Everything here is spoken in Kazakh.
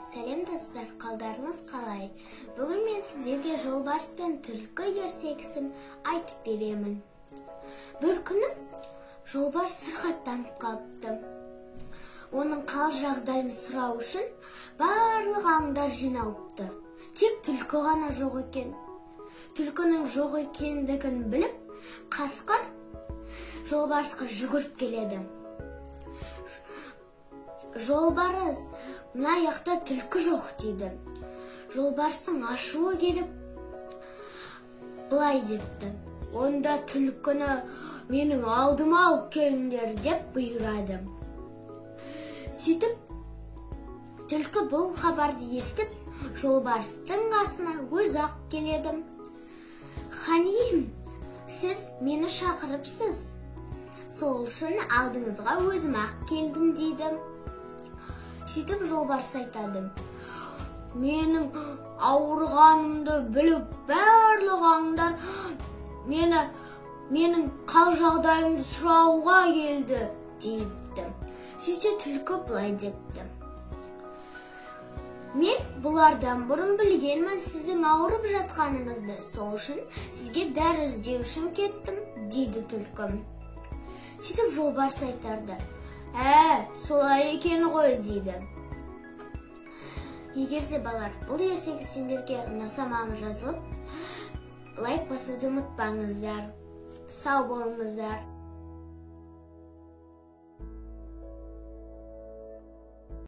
Сәлем, достар, қалдарыңыз қалай? Бүгін мен сіздерге жолбарыс пен түлкі ертегісін айтып беремін. Бір күні жолбарыс сырқаттанып қалыпты. Оның қал жағдайын сұрау үшін барлық аңдар жиналыпты. Тек түлкі ғана жоқ екен. Түлкінің жоқ екендігін біліп, қасқыр жолбарысқа жүгіріп келеді. «Жолбарыс, мына жақта түлкі жоқ», – дейді. Жолбарыстың ашуы келіп, былай депті: «Онда түлкіні менің алдыма алып келіңдер», – деп бұйырады. Сөйтіп, түлкі бұл хабарды естіп, жолбарыстың қасына өзі-ақ келеді. «Хан ием, сіз мені шақырыпсыз, сол үшін алдыңызға өзім ақ келдім», – дейді. Сөйтіп, жолбарыс айтады: «Менің ауырғанымды біліп, барлық аңдар менің қал жағдайымды сұрауға келді», – дейді. Сөйтсе, түлкі былай депті: «Мен бұлардан бұрын білгенмін сіздің ауырып жатқаныңызды, сол үшін сізге дәрі іздеу үшін кеттім», – дейді түлкі. Сөйтіп, жолбарыс айтады: «Ә, солай екен ғой», – дейді. Егер де, балалар, бұл ертегі сендерге ұнаса, маған жазылып, лайк басуды ұмытпаңыздар. Сау болыңыздар!